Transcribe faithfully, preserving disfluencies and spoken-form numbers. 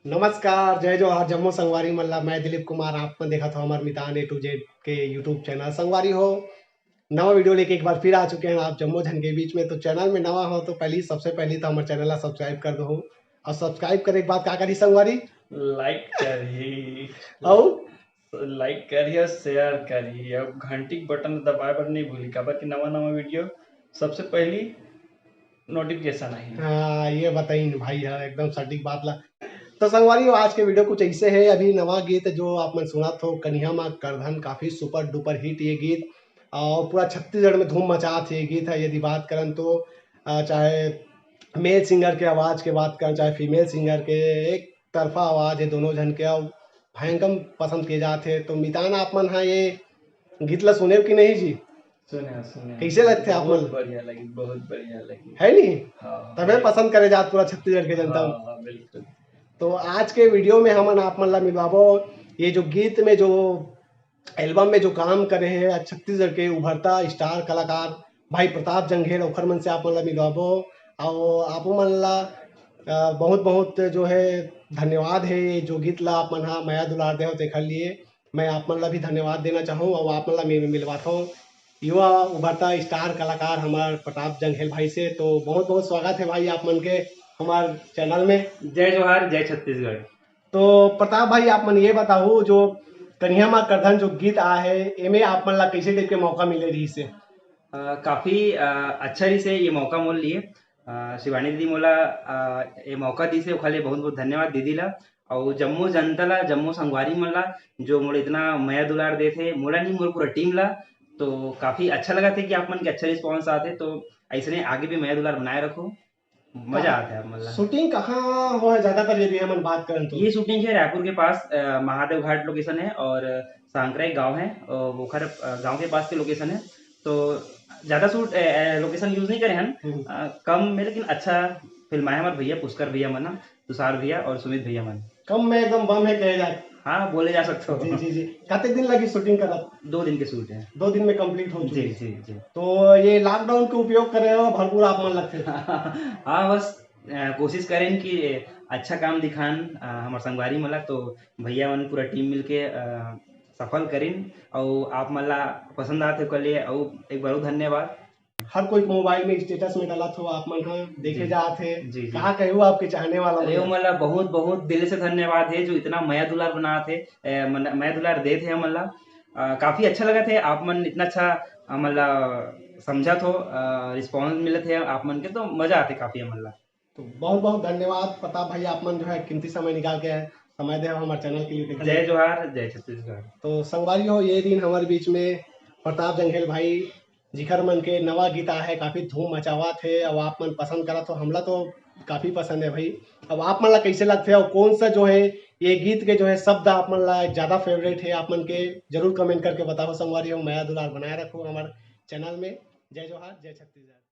नमस्कार, जय जोहार, जम्मो संगवारी मन ला। मैं दिलीप कुमार, आप मन देखत हो हमर मितान A to Z के YouTube चैनल। संगवारी हो, नवा वीडियो लेके एक बार फिर आ चुके हैं आप जम्मो झन के बीच में। तो चैनल में नवा हो तो पहली, सबसे पहली तो हमर चैनल ला सब्सक्राइब कर दो, और सब्सक्राइब करे के बाद का करी संगवारी? लाइक करी। और लाइक करी और शेयर करी, अब घंटी के बटन दबाए बर नहीं भूली, काबर कि नवा नवा वीडियो सबसे पहली नोटिफिकेशन आही। हाँ, ये बताइन भाई, हाँ, एकदम सटीक बात ला। तो संगवारी हो, आज के वीडियो कुछ ऐसे है। अभी नवा गीत जो आप मन सुनत हो, कनिहा मा करधन, काफी सुपर डुपर हिट ये गीत, और पूरा छत्तीसगढ़ में धूम मचात हे ये गीत है। यदि बात करन तो अ, चाहे मेल सिंगर के आवाज के बात करन, चाहे फीमेल सिंगर के, एक तरफा आवाज है दोनों झन के, और भयंकर पसंद किए जात हे। तो मितान, आप मन हा ये गीत ला सुने हो कि नहीं जी? सुने, सुने। कैसे लगथे आप बहुत मन? बढ़िया लगी, बहुत बढ़िया लगी। है नी? हाँ, तबे हाँ। पसंद करे जात पूरा छत्तीसगढ़ के जनता। हाँ, हाँ, बिल्कुल। तो आज के वीडियो में हमन आप मन ला मिलवाबो ये जो गीत में, जो एल्बम में जो काम करे हे छत्तीसगढ़ के उभरता स्टार कलाकार भाई प्रताप जंघेल, ओखर मन से आप मन ला मिलवाबो। और आप मन ला अ, बहुत बहुत जो है धन्यवाद है, ये जो गीत ला आप मन हा मया दुलार दे हो तेखर लिए मैं आप मन ला भी धन्यवाद देना चाहूँ और आप मन ला मैं मिलवाता हूँ युवा उभरता स्टार कलाकार हमार प्रताप जंघेल भाई से। तो बहुत बहुत स्वागत है भाई आप मन के हमार चैनल में। जय जोहार, जय छत्तीसगढ़। तो प्रताप भाई, आप मन ये बताओ, जो कनिहा मा करधन जो गीत आ है, एमे आप मन ला कैसे टाइप के मौका मिले रही से? अ, काफी, अ, अच्छा रही से ये मौका मोर लिए। अ, शिवानी दीदी मोला, अ, ये मौका दी से, ओखर लिए बहुत बहुत धन्यवाद दीदी ला, और जम्मो जनता ला, जम्मो संगवारी मन ला, जो मोला इतना मया दुलार देथे, मोला नहीं, मोर पूरा टीम ला। तो काफी अच्छा लगा थे कि आप मन के अच्छा रिस्पॉन्स आते, तो ऐसने आगे भी मया दुलार बनाए रखो। मजा कहाँ? आथे आप मन ला। शूटिंग कहाँ हो है ज्यादातर, यदि हमन बात करन तो? ये शूटिंग है रायपुर के पास, अ, महादेव घाट लोकेशन है और सांकरा एक गांव है, अ, ओखर, अ, गांव के पास के लोकेशन है। तो ज्यादा शूट, अ, अ, लोकेशन यूज़ नहीं करे हन, हम्म। अ, कम में, लेकिन अच्छा फिल्म आए हमारे भैया पुष्कर भैया मन, तुषार भैया और सुमित भैया मन। कम में एकदम बम है कहे जाए। हाँ, बोले जा सकते हो। जी, जी, जी। कते दिन लगी शूटिंग करत? दो दिन के शूट है। दो दिन में कंप्लीट हो चुकी जी, है। जी, जी। तो ये लॉकडाउन के उपयोग करे हो भरपूर आप मन लगथे। हाँ, बस, अ, कोशिश करें कि अच्छा काम दिखान, अ, हमार संगवारी मन ला, तो भैया मन पूरा टीम मिलके, अ, सफल करिन, अउ आप मन ला पसंद आत हे ओकर लिए अउ एक बार अउ धन्यवाद। हर कोई मोबाइल में स्टेटस में डालत हो, आप मन ह देखे जी। जात हे। जी, जी। का कहे हो आपके चाहने वाला अरे, मन? वो मन ला बहुत, बहुत दिल से धन्यवाद है जो इतना मया दुलार बनात हे, ए, मन-, मया दुलार देत हे हमन ला। अ, काफी अच्छा लगत हे, आप मन इतना अच्छा हमन ला समझत हो, अ, रिस्पॉन्स मिलत हे आप मन के, तो मजा आथे काफी हमन ला। तो बहुत बहुत धन्यवाद प्रताप भाई, आप मन जो है कीमती समय निकाल के समय दे हो हमारे चैनल के लिए। जय जोहार, जय छत्तीसगढ़। तो संगवारी हो, ये दिन हमारे बीच में प्रताप जंघेल भाई, जिखर मन के नवा गीत आ है, काफी धूम मचावत है। अब आप मन पसंद करत हो, हमला तो काफी पसंद है भाई। अब आप मन ला कैसे लगथे और कौन सा जो है ये गीत के जो है शब्द आप मन ला ज्यादा फेवरेट है, आप मन के जरूर कमेंट करके बताओ संगवारी हो। मया दुलार बनाए रखो हमारे चैनल में। जय जोहार, जय छत्तीसगढ़।